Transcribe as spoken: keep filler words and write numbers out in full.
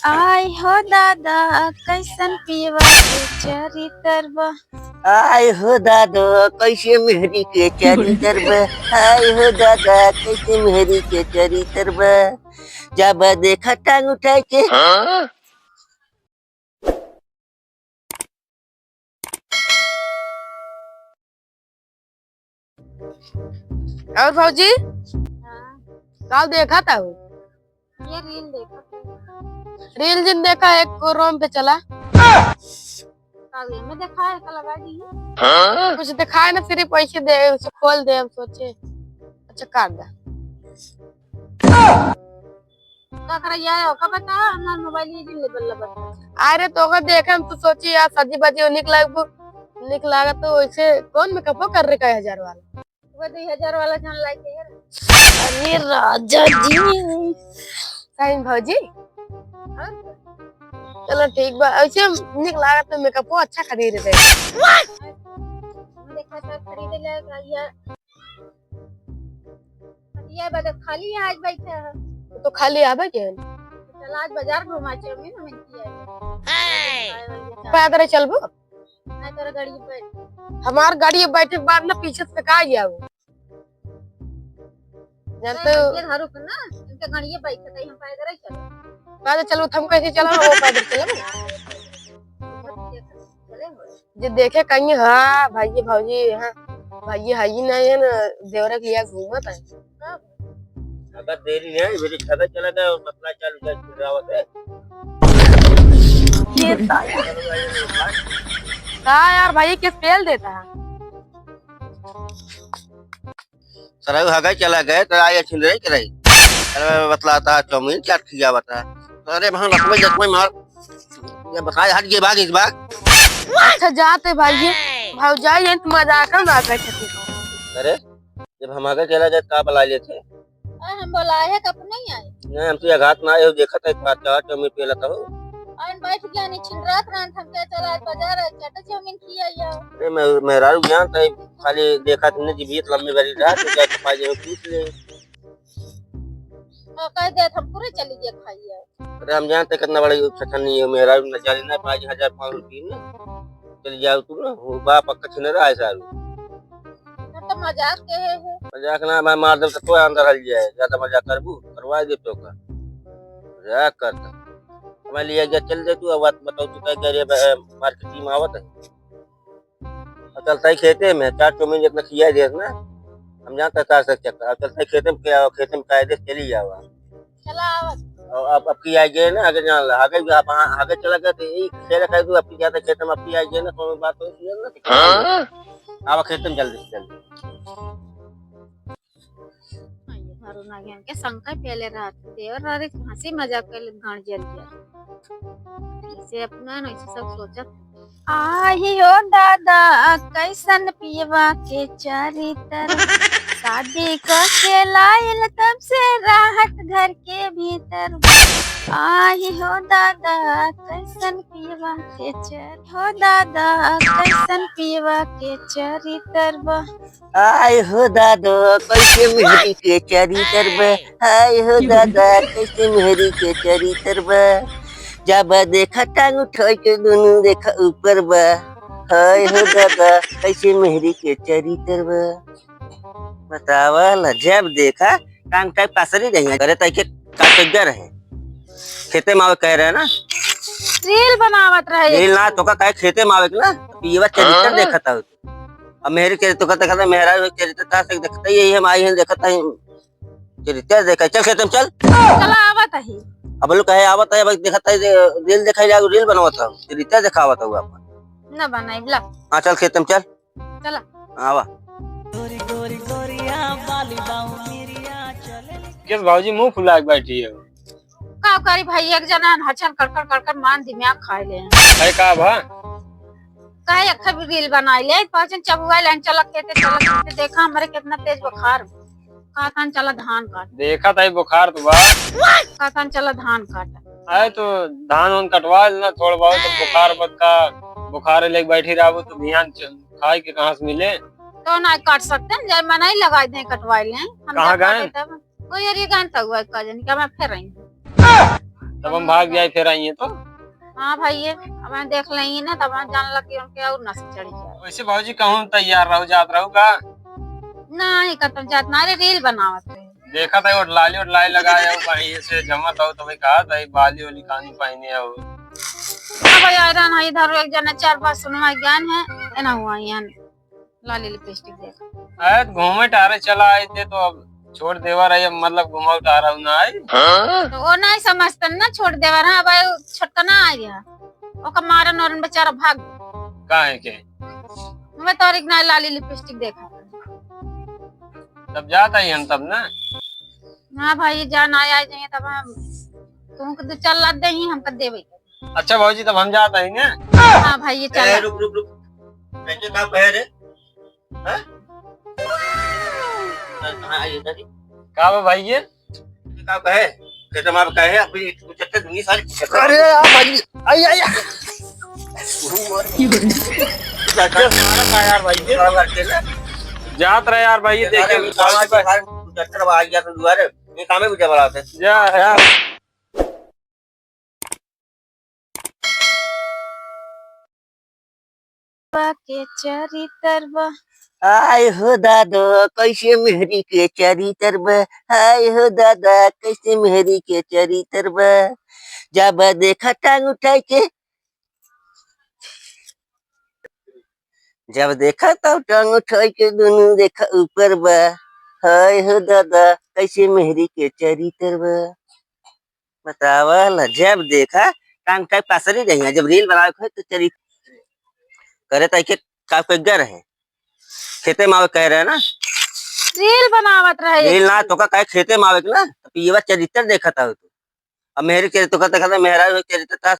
आय हो दादा, कैसन पियवा के चरितर बा। आय हो दादा, कैसे मेहरी के चरितर बा। आय हो दादा, कैसे मेहरी के चरितर बा। जब देखा टांग उठाए के। हाँ? और भौजी, हाँ। का देखत हऊ? ये reel देखत हई। Reel जिन देखा, एक Chrome पे चला। का ये में देखा है, का लगा दी? कुछ दिखाए ना, सिर्फ ऐसे दे, उसे खोल दे, हम सोचे। अच्छा, काट दे। का करे यार, ओका बता, हमार mobile ये जिन ले बल्ला बता। अरे, तो ओका देखे हम तो सोची यार, सजी बजी निक लागबू, निक लागत तो वैसे कौन makeup कर रहे का हजार वाला? वो दो हजार वाला जान लाइके यार। अरे राजा जी। सही में भौजी? और? चलो ठीक बा, ऐसे निक लागत तो makeup अच्छा खरीद दे। देखा था खरीद ले भैया। ये बदे खाली आज बैठे हैं। तो खाली आवे के है? चल आज बाजार घुमा, चाउमीन उमीन खिया। पैदल चलबो? नहीं, तोरा गाड़ी में बैठ। हमार गाड़ी में बैठे के बाद ना पीछे से का जाओ? जानते हो? ये धरुक ना, इनके गाड़ी में बैठे थे, हम पैदल ही चलो। पैदल चलो, हम कैसे चलो, वो पैदल चलो। चले हो। जे देखे कहीं, हाँ, भाई, भौजी, हाँ, भाई, हाई नहीं है ना, देवरा के लिए घूमत है। अगर देरी है, मेरे छाता चला गया और मसला चालू कर फिर आवत है। ये साला। का यार, भाई, किस पेल देता है? सरऊ हगई चला गए, तो आए छिन रही के रही। अरे, बतलाता, चाउमीन चाट खियावता। अरे, वहाँ लकवे जकवे मार। ये बताए, हट गए, भाग इस बार। अच्छा, जाते भाई, भौजाई है, तो मजाक ना कर सके। अरे, जब हम आगे चला गए, का बुला लेते? अरे, हम बुलाए हैं, कब नहीं आए? नहीं, हम तो ये घात ना आए हो, देखा था, एक बार चाट चाउमीन पेला था हो। आन बैठ गया, नहीं छिन रात रात हम क्या चला, आज बाजार है, चाट चाउमीन खिया या। अरे, मैं, मेहरारू जानता है, खाली देखा तुमने, जीभियत लंबी भरी रहा, तो क्या खपाई जाए, पूछ ले। हाँ, कह दे, हम पूरे चली गए खाइए। अरे, हम जानते कितना बड़ा ये छछन नहीं है, मेहरारू न जाने ना, पाँच हजार पाँच सौ रुपये में। चली जाओ तू ना, वो बाप पक्का छिन रहा है सारू। हम तो मजाक के है, है। मजाक ना, मैं मार दे तो तू अंदर हल जाए, ज्यादा मजाक करबू, करवा दे तो का। मजाक करता। मैं लिया गया, चल दे तू, अब बात बताओ तू क्या कह रहे, ब-, मार्केट में आवत है। अब चलता ही खेते में, चाट चाउमीन जितना खिया दे ना, हम जानते हैं कार से चक्कर। अब चलता ही खेते में, क्या खेते में कायदे से चली जावा। चला आवत। और अब, अब की आई गए ना, आगे जान ला, आगे भी आप, हाँ, आगे चला गए तो यही खेल खाए तू, अब की जाता खेते में, अब की आई गए ना, कोई बात हो, सुन ना, तो हाँ? अब खेते में जल्दी से जल्दी। आइए, मारो ना ज्ञान के शंका पहले रात को देवर रारे हंसी मजाक कर ले, गांड जल गया। इसे अपना ना, इसे सब सोचत। आही हो दादा, कैसन पियवा के चरितर। शादी क के लाइल तब से राहत घर के भीतर। आही हो दादा, कैसन पियवा के चर-, हो दादा, कैसन पियवा के चरितर बा। आय हो दादा, कैसे मेहरी के चरितर बा। हाय हो दादा, कैसे मेहरी के चरितर बा। जब देखा टांग उठाई के दुनू देखा ऊपर बा। हाय हो दादा, कैसे मेहरी के चरितर बा। बतावा ला, जब देखा टांग टाइप पासरी रही है। अरे ताई के का चज्जा रहे। खेते में आवे कह रहे ना। रील बनावत रहे। रील ना, तोका कहे खेते में आवे के ना। ये बात चरित्र हाँ। देखता हो। अब मेहरी के तो कहते, कहते मेहरा के चरित्र ता से देखते ही हम आई हैं, देखते ही चरित्र देखा। चल खेते में चल। चला आवत ही। अब लोग कहे आवत है, अब देखता है, रील दिखाई जाओ, रील बनवत हो, चरित्र दिखावत हो आप। ना बनाई बला। हाँ चल खेते में चल। चला। आवा। किस भौजी मुंह फुला के बैठी है? का करी भाई, एक जना हन हचन कड़कड़ कड़कड़ मान दिमाग खाए ले। अरे का भा? कहे एक भी रील बनाई ले, पाचन चबुआ लेन चलक के ते, चलक के ते, देखा हमरे कितना तेज बुखार। का तन चला धान काट। देखा था बुखार तो बा। का तन चला धान काट। अरे तो धान वान कटवा लेना थोड़ा बहुत, तो बुखार बद का, बुखार लेके बैठी रहबो तो बिहान च-, खाए के कहाँ से मिले? तो ना काट सकते हैं, जय मनाई लगाई दे, कटवाई ले। हम कहाँ जब गए? काटे तब। ओ यार, ये गान तो हुआ का जन, क्या मैं फिर रही हूँ। तब हम भाग जाए, फिर आइए तो। हाँ भइया, अब हम देख लेंगे ना, तब हम जान लग कि उनके और नशा चढ़ जाए। वैसे भौजी कहूँ तैयार रहो, जात रहो का? नहीं, कतम जात ना, अरे रील बनावत रहे। देखा था, ओट लाली, ओट लाली लगाए हो, वहीं से जमा था, तो भाई कहा था, बाली वाली कहानी पहने हो। अब यार ना, इधर एक जना चार पाँच सुनवा ज्ञान है, ए ना हुआ यान। लाली लिपस्टिक देख। अरे, घूमे टहरे चला आए थे, तो अब छोड़ देवा रही, अब मतलब घुमाऊ टहराऊ ना आई। तो वो नहीं समझतन ना, छोड़ देवा रहा, अब आए छोटका ना आ गया, ओका मारन औरन बेचारा भाग गया। काहे के? मैं तोरी के ना लाली लिपस्टिक देखा। तब जात आई हम तब ना। हाँ भाई, जा ना आ जाइए तब हम तुमको दो चार लात दे ही हमको देवे। अच्छा भौजी, तब हम जात आई ना। हाँ भाई, ये चल। ए, रुक, रुक, रुक। कैसे काम कहे रे? हाँ? हाँ, ये दादी। का बा भाई ये? ये काम कहे? कैसे मार कहे? अभी चक्कर दूंगी सारी। अरे यार भाई, आई, आई, आई। चाचा, मारा का यार भाई ये? काम करके ना। जात रहे यार भाई, ये देखे अरे, काम के बाहर चक्कर आ गया तो दुआरे। ये काम है भी जबराते। जा यार। बा के चरितर बा। आय हो दादा, कैसे मेहरी के चरितर बा। हाय हो दादा, कैसे मेहरी के चरितर बा। जब देखा टांग उठाई के, जब देखा तब टांग उठाई के, दुनू देखा ऊपर बा। हाय हो दादा, कैसे मेहरी के चरितर बा। बतावा ला, जब देखा टांग उठाई पासरी रही है। जब रील बनावे के होई तो चली करे ताई के का कोई गर है, खेते में आवे कह रहे ना। रील बनावत रहे रील ना। तो का कहे खेते में आवे के ना, तो पियवा चरित्र देखत आवे तू। अब मेहरी के तो का देखत मेहरा चरित्र था।